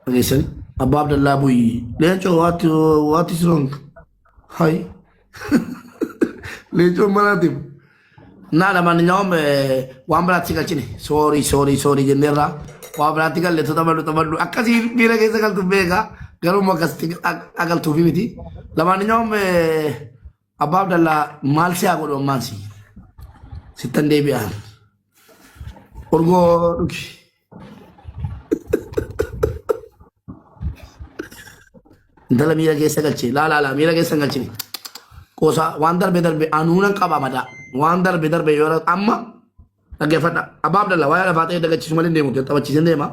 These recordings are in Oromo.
Dhageessanii Abbaa Abdallaa Buyyi. Leencoo what is wrong? Hay. Leencoon manaatiif. Naa ለማንኛውም waan biraatti si galchine sorry sorry sorry jenneerra waan biraatti galle taphadhu taphadhu akkasii miira keessa galtu beeka garuu akkasitti agaltuufi miti. ለማንኛውም Abbaa Abdallaa maal si haa godhu ammaan si sittan deebi'aan urgoo dhugi. Intala miira keessa galche laa laa laa miira keessa hin galchine. Qoosaa waan darbe darbe anuunan qaba madaa waan darbe darbe yoo amma dhaggeeffadha. Abbaa Abdallaa waa'ee lafaa ta'e dagachiisu malee hin deemu taphachiisee deema.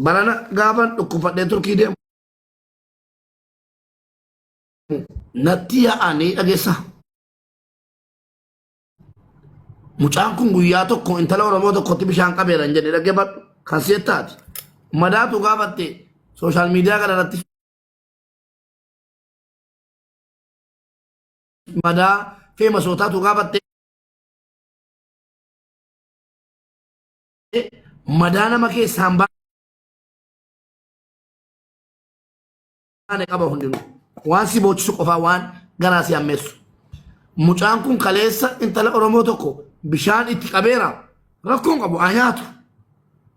Barana gaafa dhukkubfadhee Turkii deemu natti yaa'anii dhageessa. Mucaan kun guyyaa tokko intala Oromoo tokkotti bishaan qabeera hin jedhe dhaggeeffadhu. Kan seettaati. Madaatu gaafatte sooshaal miidiyaa kana irratti madaa feemasootaatu gaafatte madaa nama keessaan baane qaba hundinuu. Waan si boochisu qofaa waan garaa si hammeessu. Mucaan kun kaleessa intala Oromoo tokko bishaan itti qabeera. Rakkoon qabu haa nyaatu.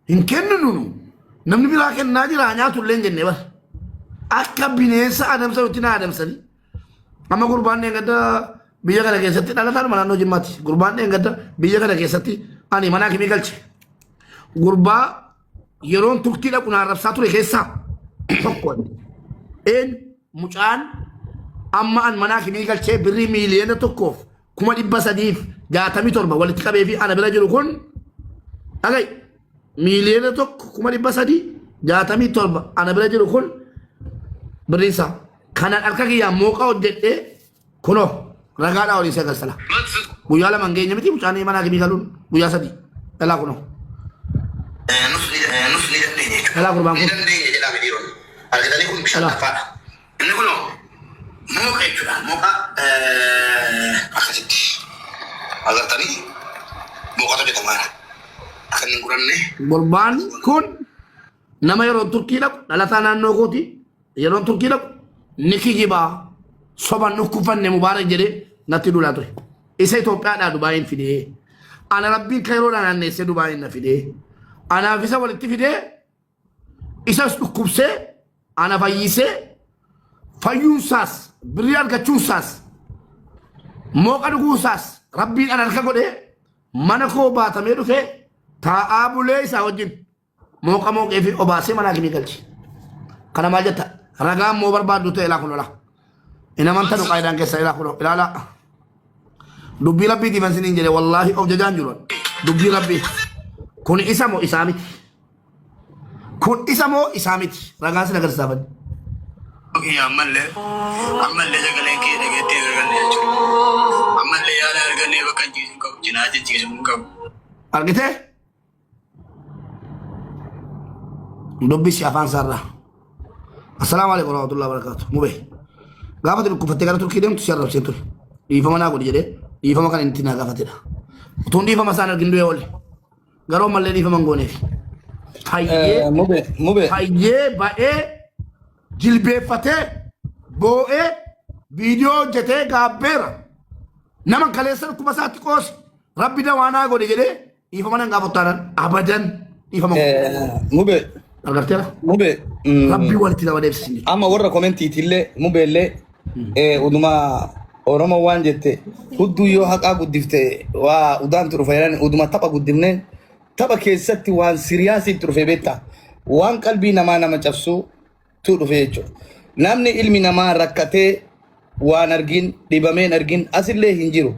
Hin kenninu nu. Namni biraa kennaa jira haa nyaatu illee hin jenne bara. Akka bineensa adamsanutti na adamsanii. Amma gurbaan dheengadda biyya kana keessatti dhalataadhuma naannoo Jimmaatti. Gurbaan dheengadda biyya kana keessatti ani mana hakimii galche. Gurbaa yeroon turkii dhaqu na arrabsaa ture keessaa tokko inni. Een mucaan amma an mana hakimii galchee birrii 1,367,000 walitti qabee fi ana bira jiru kun dhaga'i 1,367,000 ana bira jiru kun birriin isaa kanan harka kiyyaan mooqa hojjedhee kunoo ragaadhaa olii sagal sala guyyaa 2 hin geenye miti mucaan mana hakimii galuun guyyaa 3 dhalaa kunoo Nus ni nus ni dandeenya jechuudha. dhalaa gurbaan Ni kun dandeenya jedhame dhiironni. Argitanii kun bishaan dhalaa danfaadha. Inni kunoo mooqa jechuudha. Mooqa akkasitti agartanii mooqatu hojjetamaa jira. Akka inni hin guranne Gurbaan kun nama yeroo Turkii dhaqu dhalataa naannoo kooti yeroo Turkii dhaqu ni kijibaa soban dhukkufanne Mubaarak jedhee natti duulaa ture. Isa Itoophiyaadhaa Dubaayin fidee ana rabbiin kairoodhaa naanneessee Dubaayin na fidee anaaf isa walitti fidee isas dhukkubsee ana fayyisee fayyuunsaas birrii argachuunsaas mooqa dhuguunsaas rabbiin ana harka godhee mana koo baatamee dhufee taa'aa bulee isaa wajjin mooqa mooqee fi obaasee mana hakimii galche. Kana maal jetta? Ragaa immoo barbaaddu ta'e ilaa kun lola. Hin amantanu qaayidaan keessa ilaa kun ilaalaa. Dubbii rabbiitiif an siniin jedhe wallaahi of jajaan jiru. Dubbii rabbii. Kun isa moo isaa miti? Kun isa moo isaa miti? Ragaan sin agarsiisaa Kiyya ammallee ammallee sagaleen kee dhageettii hin arganne jechuudha. Ammallee yaala argannee bakka hin ciisu hin qabu. Cinaacha ciisu hin qabu. Argitee? Dubbisi afaan isaarraa. Assalaamu alaikum warahmatullahi wabarakatuh. Mubee. Gaafa ati dhukkufattee gara Turkii deemtu si arrabseen ture. Dhiifama naa godhi jedhee dhiifama kan inni itti naa gaafatedha. Utuun dhiifama isaan argin du'ee oole. Garuu ammallee dhiifama hin gooneef. Fayyee Mube, mube. fayyee ba'ee jilbeeffatee boo'ee viidiyoo hojjetee gaabbeera. Nama kaleessa dhukkuba isaatti qoose rabbi dawaa naa godhe jedhee dhiifama nan gaafatu taanaan abadan dhiifama godhe. Mube, Agarteera? mube. Rabbi walitti nama deebisisin jechuudha. Amma warra komentiitillee mubeellee uduma Oromoo waan jette hudduu yoo haqaa guddifte waa udaantu dhufa jedhan uduma tapha guddifne tapha keessatti waan siriyaasiitti dhufe beektaa waan qalbii namaa nama cabsu tu dhufe jechuudha. Namni ilmi namaa rakkatee waan argin dhibameen argin asillee hin jiru.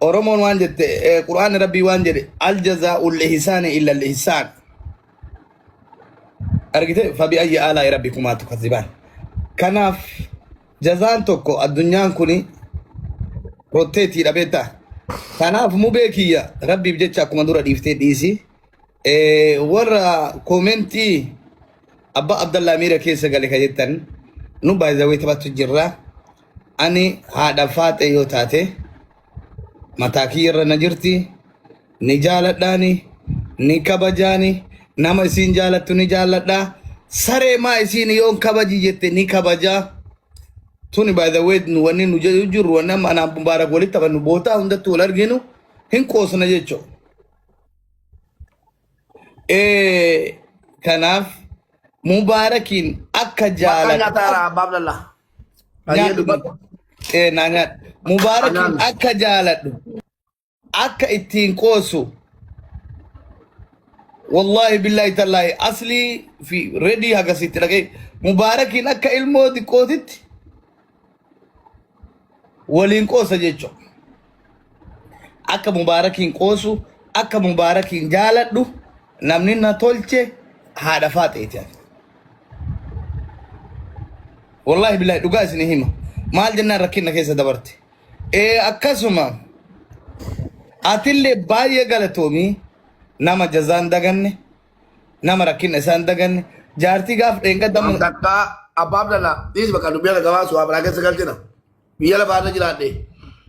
Oromoon waan jette Qur'aanni Rabbii waan jedhe al jazaa'ul ihsaani illa al ihsaan. Argite fabi ayyi aalaa'i rabbikumaa tukazzibaan. Kanaaf jazaan tokko addunyaan kuni rotteetiidha beektaa. Kanaaf mubee kiyya rabbiif jecha akkuma dura dhiiftee dhiisi. Warra koomentii abbaa Abdallaa miira keessa gale ka jettan nu baay'ee taphattu jirra. Ani haadha faaxee yoo taate mataa kiyya irra na jirti ni jaaladhaani ni kabajaani. Nama isiin jaalattu ni jaalladha. Saree maa isiin yoon kabaji jette ni kabaja. Tuni by the way nu wanni nu jedhu jirru wanni amma anaan Mubaarak walitti taphannu bootaa hundatti wal arginu hin qoosna jechuudha. Kanaaf Mubaarakiin akka Bakka jaalatu nyaataara abbaa Abdallah. Baay'ee nyaadhu dubbadhu. Naa nyaadhu. Mubaarakiin Anaan. akka jaaladhu akka ittiin qoosu wallahi billahi tallaahi aslii fi redii hagasitti dhaqee Mubaarakiin akka ilmoo xiqqootitti waliin qoosa jechuudha. Akka Mubaarakiin qoosu akka Mubaarakiin jaaladhu namni na tolche haadha faaxeeti. Wallahi billahi dhugaa isin hima. Maal jennaan rakkina keessa dabarte. Akkasuma atillee baay'ee galatoomii nama jazaan daganne nama rakkina isaan daganne jaartii gaaf dheengadda amma Takka abbaa Abdallah dhiis bakka dubbii akka gabaasu waa biraa keessa galchina. Biyya lafaarra jiraadhe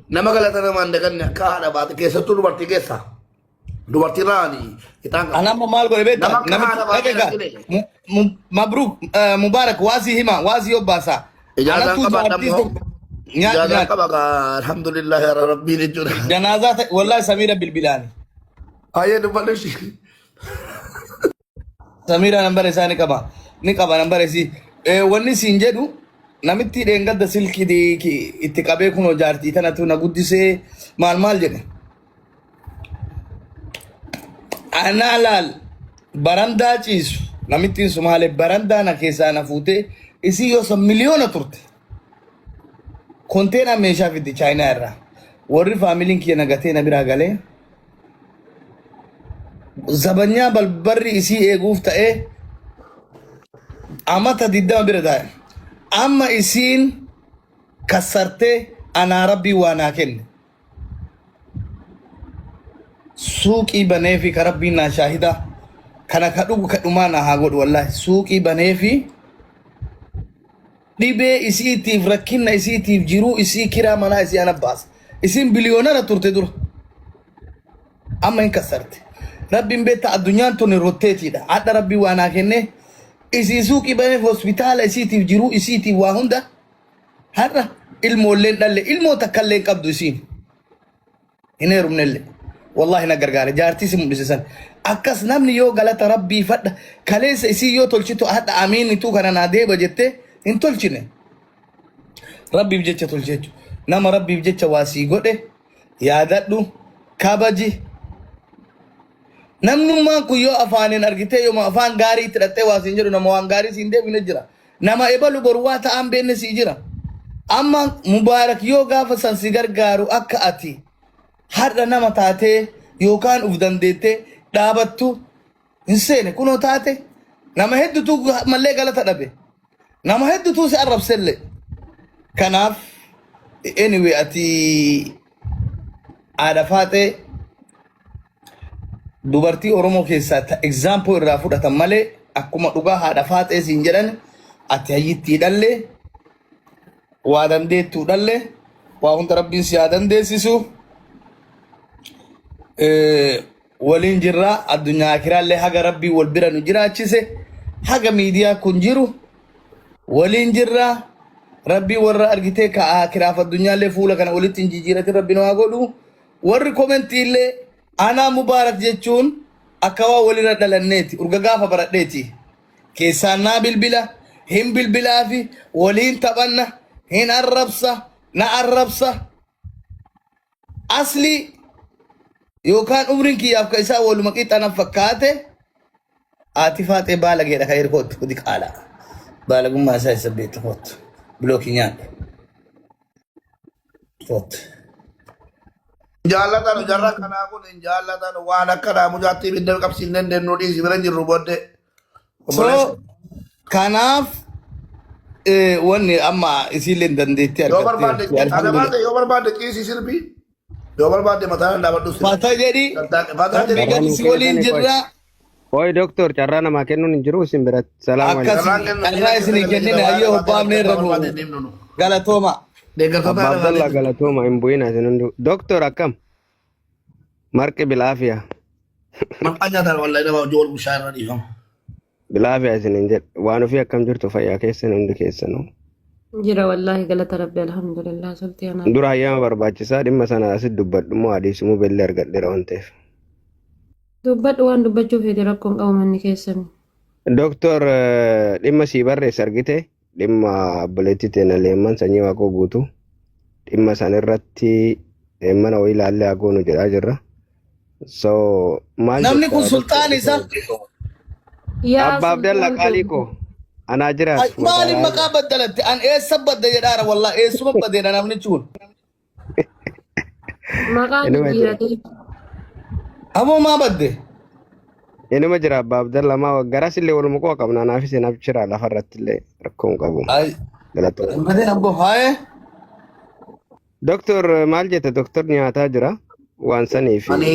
nama galata namaan daganne akka haadha baate keessattuu dubartii keessa. Dubartii irraa ani ixaan qaba. Ana amma maal godhe beektaa? Nama akka Namichi haadha baatee dhageegaa argine. Mabruuk Mubaarak waasii hima waasii obbaasa. Ijaazaan Anatu qaba jaartii dammoo. tokko nyaadhu Ijaazaan nyaadhu. qaba kaa alhamdulillah yaa rabbiin jechuudha. Janaazaa ta'e wallahi Samiira bilbilaani. Ayyee dubbadhu ishii. Samiira nambara isaa ni qaba. Ni qaba nambara isii. Wanni siin jedhu namitti dheengadda silkii itti qabee kunoo jaartii tanatu na guddisee maal maal jedhe. Anaa laal barandaa ciisu namittiin sumaalee barandaa na keessaa na fuutee isii yoo san miliyoona turte. Konteenaa meeshaa fiddi chaayinaa irraa. Warri faamiliin kiyya na gatee na biraa galee zabanyaa balbarri isii eeguuf ta'ee amata 20 bira taa'e. Amma isiin kassartee anaa rabbii waa naa kenne. Suuqii baneefi ka rabbiin naa shaahida kana ka dhugu ka dhumaa naa haa godhu wallaahi suuqii baneefi dhibee isiitiif rakkinna isiitiif jiruu isii kiraa manaa isii ana baasa. Isiin biliyoonara turte dura. Amma hin kassarte. Rabbiin beektaa addunyaan tun rotteetiidha. Hadha rabbiin waa naa kennee isii suuqii baneef hospitaala isiitiif jiruu isiitiif waa hunda har'a ilmoolleen dhalle ilmoo takkallee hin qabdu isiin. Hin heerumnellee. Wallaahi na gargaare jaartii si mul'ise san. Akkas namni yoo galata rabbii fadha kaleessa isii yoo tolchitu hadha amiinituu kana naa deeba jettee hin tolchine. Rabbiif jecha tolche jechuudha. Nama rabbiif jecha waa sii godhe yaadadhu kabaji. Namnummaan kun yoo afaaniin argitee yooma afaan gaarii itti dhattee waa siin jedhu nama waan gaarii siin deebine jira. Nama ebalu boru waa ta'aan beenne sii jira. Amma Mubaarak yoo gaafa san si gargaaru akka ati har'a nama taatee yookaan uf dandeettee dhaabattu hin seene kunoo taate nama hedduutu mallee galata dhabe. Nama hedduutu si arrabsellee. Kanaaf anyway ati haadha faaxee dubartii Oromoo keessaa ta example irraa fudhatan malee akkuma dhugaa haadha faaxee siin jedhan ati hayyittii dhallee waa dandeettuu dhallee waa hunda rabbiin si haa dandeessisu. Waliin jirra addunyaa akiraallee haga rabbii wal bira nu jiraachise haga miidiyaa kun jiru waliin jirra rabbii warra argitee ka akiraaf addunyaallee fuula kana walitti hin jijjiiratin rabbi nu haa godhu. Warri komentii illee anaa Mubaarak jechuun akka waan walirra dhalanneeti urga gaafa baradheeti. Keessaan naa bilbila, hin bilbilaafi, waliin taphanna, hin arrabsa, na arrabsa. Aslii yookaan umriin kiyyaaf ka isaa waluma qixa na fakkaate haati faaxee baalageedha ka hirkootti kudi qaala. Baalagummaa isaa isa beektu kootu. Bilookii nyaadhu. Kootu. Jaallatan jarra kanaa kun hin jaallatan waan akkanaa mucaatti ibidda qabsiifnee hin deemnu dhiisi bira hin jirru booddee. So Obboleessa. kanaaf wanni amma isiillee dandeettii Yoo barbaadde argatteerti ana alhamdulillah. baate yoo barbaadde ciisii sirbi yoo barbaadde mataa nan dhaabadhu sirbi. Fata jedhi Fataa rabbii jedhi gadi Carraa si nuu waliin kennitanii qoy. jirra Qoy doktor carraa namaa kennuun hin jiru isin biratti. Salaamu akkas alaikum. carraan kennu carraa dhiira keessa isinii galee jira kennine waan ayyoo baatee hobbaamne akka irra nu barbaadde deemnu nu. galatooma. Deeggartoota Abbaa haadha Abdallah baateeti. galatooma hin bu'ina isin hunduu. Doktor akkam? Marqi bilaafiya. Maqaa nyaataan wallahi nama hojii wal bushaa irra dhiifama. Bilaafi isinin jedhe waan ofii akkam jirtu fayyaa keessan hundi keessanuu. Jira wallaahi galata rabbi alhamdulillah sultii anaa. Dura hayyama barbaachisaa dhimma sana asit dubbadhu moo adiisimuu bellee argadheera waan ta'eef. Dubbadhu waan dubbachuu feete rakkoon qabu manni keessan. Doktor dhimma sii barreesse argite dhimma obboleettii teena leemman sanyii waaqoo guutuu dhimma san irratti mana wayii ilaallee haa goonu jedhaa jirra. So maal Namni jetta kun doktor? sultaan isa. Yaa Abbaa Abdalla sultaan qaalii koo anaa jiraatu Maaliif magaalaa maqaa baddalatte? An eessa badde jedhaara wallaa eessuma baddeedha namnichi kun. Maqaa Inuma jira. jijjiirate. Aboo maa badde? Inuma jira Abbaa Abdalla maa garas illee waluma quba qabna anaafis hin abshira lafa irratti illee rakkoo hin qabu. Ay, Galatooma. badeen abboo haayee. Doktor maal jette doktor nyaataa jira waan sanii fi Ani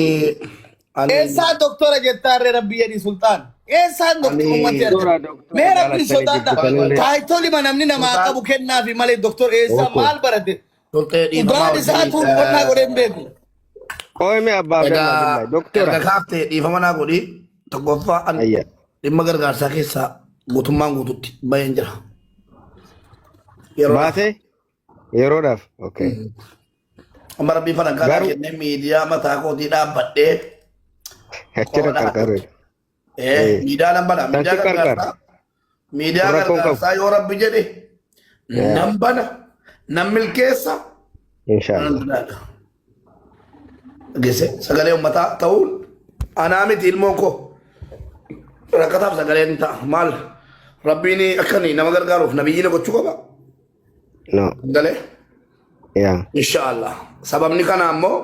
ani Eessaan doktora jettaarree rabbi jedhi sultaan. Eessaan doktorummatti ani argate? Doktora doktora Mee rabbi jaalattanii sodaadha. jibbitanillee. Taayitolima namni namaa sultaan qabu kennaafi malee doktor eessaa Okkoo. maal barate? sultee dhiifamaa Udaan isaa wajjin tuun qonnaa godhee hin beeku. Qooyme Abbaa Abdallaa egaa billahi erga doktora. kaaftee dhiifama naa godhi tokkoffaa ani Ayya. dhimma gargaarsaa keessaa guutummaan guututti baheen jira. Yeroodhaaf. Baatee yeroodhaaf. Okay. Amma rabbii farankaa naa Garuu kennee miidiyaa mataa kootii dhaabbadhee achirra qoodhaa. qarqaru. Eh. Miidiyaa nan bana. Kan Miidiyaa si qarqaru. gargaarsaa. Miidiyaa Kun rakkoon qabu. gargaarsaa yoo rabbi jedhe Yeah. nan bana. Nan milkeessa. Nan Inshallah. dalaga. Gese sagalee uummataa ta'uun anaa miti ilmoon koo rakkataaf sagaleen ta'a. Maal rabbiin akkanii nama gargaaruuf nabiyyiin gochuu qaba. No. Galee. Yeah. Inshaallah. Sababni kana ammoo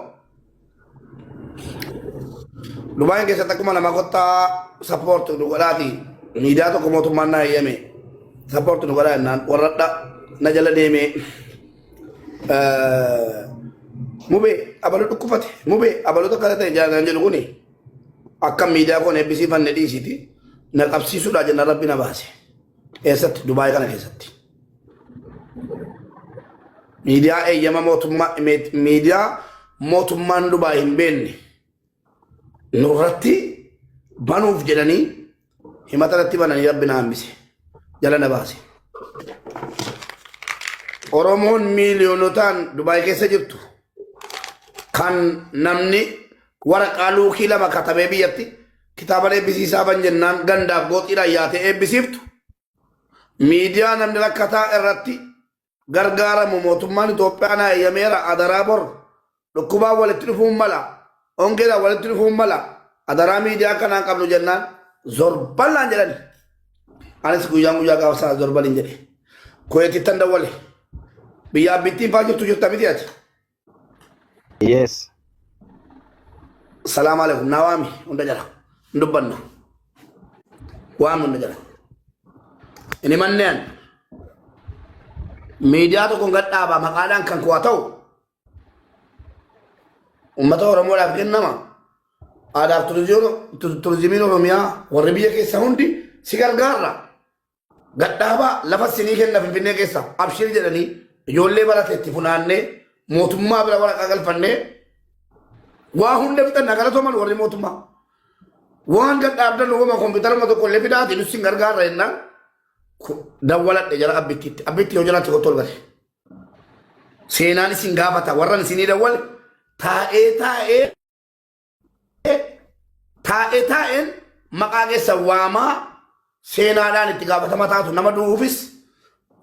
Dubaayin keessatti akkuma nama kottaa sappoorti nu godhaati miidiyaa tokko mootummaan na eeyyame sappoorti nu godhaa jennaan warradha na jala deemee mubee abaluu dhukkufate mubee abaluu tokko ta'e jaalan jedhu kuni akka miidiyaa koon eebbisiifanne dhiisiti na qabsiisuudha jenna rabbi na baase eessatti Dubaay kana keessatti. Miidiyaa eeyyama mootummaa miidiyaa mootummaan Dubaay hin beekne nurratti banuuf jedhanii himata irratti bananii rabbi na hambise jala na baase. Oromoon miiliyoonotaan Dubaay keessa jirtu kan namni waraqaa luukii lama katabee biyyatti kitaaba eebbisiisaa ban jennaan gandaaf gooxiidhaan yaatee eebbisiiftu miidiyaa namni rakkataa irratti gargaaramu mootummaan Itoophiyaa na eeyyameera adaraa bor dhukkubaan walitti dhufuun mala hongeedhaan walitti dhufuun mala adaraa miidiyaa kanaan qabnu jennaan zorballaan jedhani. Anis guyyaan guyyaa gaafa sana zorbaliin jedhe. Kuweetittan dawwale. Biyya abbittiin faa jirtu jirta miti ati. Yes. Salaam alaikum naa waami hunda jala hin dubbanna. Waami hunda jala. Inni manneen miidiyaa tokkoon gad dhaabaa maqaadhaan kan koo haa ta'u uummata Oromoodhaaf kennama. Aadaaf turizimiin Oromiyaa warri biyya keessa hundi si gargaarra. Gadhaabaa lafa sinii kenna Finfinnee keessa abshir jedhanii ijoollee barate itti funaannee mootummaa bira waraqaa galfannee waa hunda fixanna galatooman warri mootummaa. Waan gadhaabdan uumama kompiitaruma tokko illee fidaati nus sin gargaarra jennaan dawwaladhe jara abbittiitti. Abbitti yoo jiraatti kottu ol gale. Seenaan isin gaafata warran isinii dawwale taa'ee taa'ee taa'ee taa'een maqaa keessa waamaa seenaadhaan itti gaafatama taatu nama du'uufis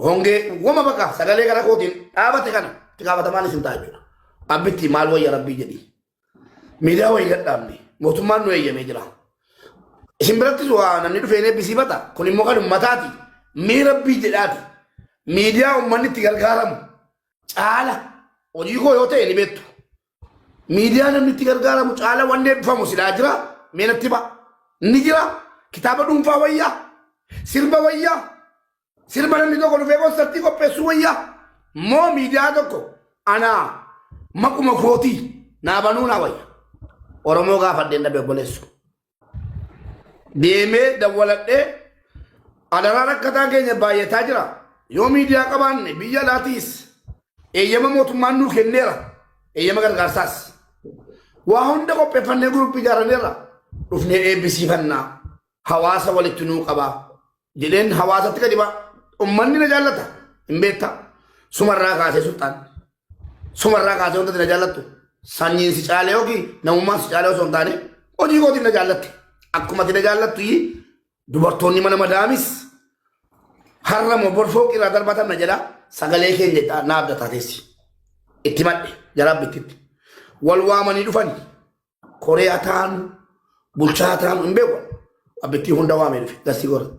hongee wama bakka sagalee gara kootiin dhaabate kana itti gaafatamaan isin ta'a jechuudha. Abbitti maal wayya rabbii jedhii. Miidiyaa wayii gadhaabne mootummaan nu eeyyamee jira. Isin birattis waa namni dhufee eebbisiifata kun immoo kan ummataati. Mee rabbii jedhaati. Miidiyaa uummanni itti gargaaramu caala hojii koo yoo ta'e ni beektu. Miidiyaa namni itti gargaaramu caala wanni eebbifamu silaa jira mee natti himaa. Ni jira kitaaba dhuunfaa wayyaa sirba wayyaa sirba namni tokko dhufee konsartii qopheessuu wayyaa moo miidiyaa tokko anaa maquma kootii naa banuu naa wayya. Oromoo gaafadheen dhabe obboleessu. Deemee dawwaladhee adaraa rakkataan keenya baay'ataa jira. Yoo miidiyaa qabaanne biyya alaatiis eeyyama mootummaan nuu kenneera. Eeyyama gargaarsaas. Waa hunda qopheeffannee guruppii ijaarranneerra. Dhufnee eebbisiifannaa. Hawaasa walitti nuu qabaa. Jedheen hawaasatti gadi ba'a. Ummanni na jaallata. Hin beektaa. Sumarraa kaasee sulxaan. Sumarraa kaasee wanta na jaallattu. Sanyiin si caalee yookiin namummaan si caalee osoo hin taane hojii kootiin na jaallatte. Akkuma ati na jaallattu dubartoonni mana madaamis har'a moo bor fooqii irraa darbatan na jedha sagalee keenya jedha na abdataa teessi. Itti madhe jara bittitti. Wal waamanii dhufan koree haa taanu bulchaa haa taanu hin beeku. Abbittii hunda waamee dhufe gasii godha.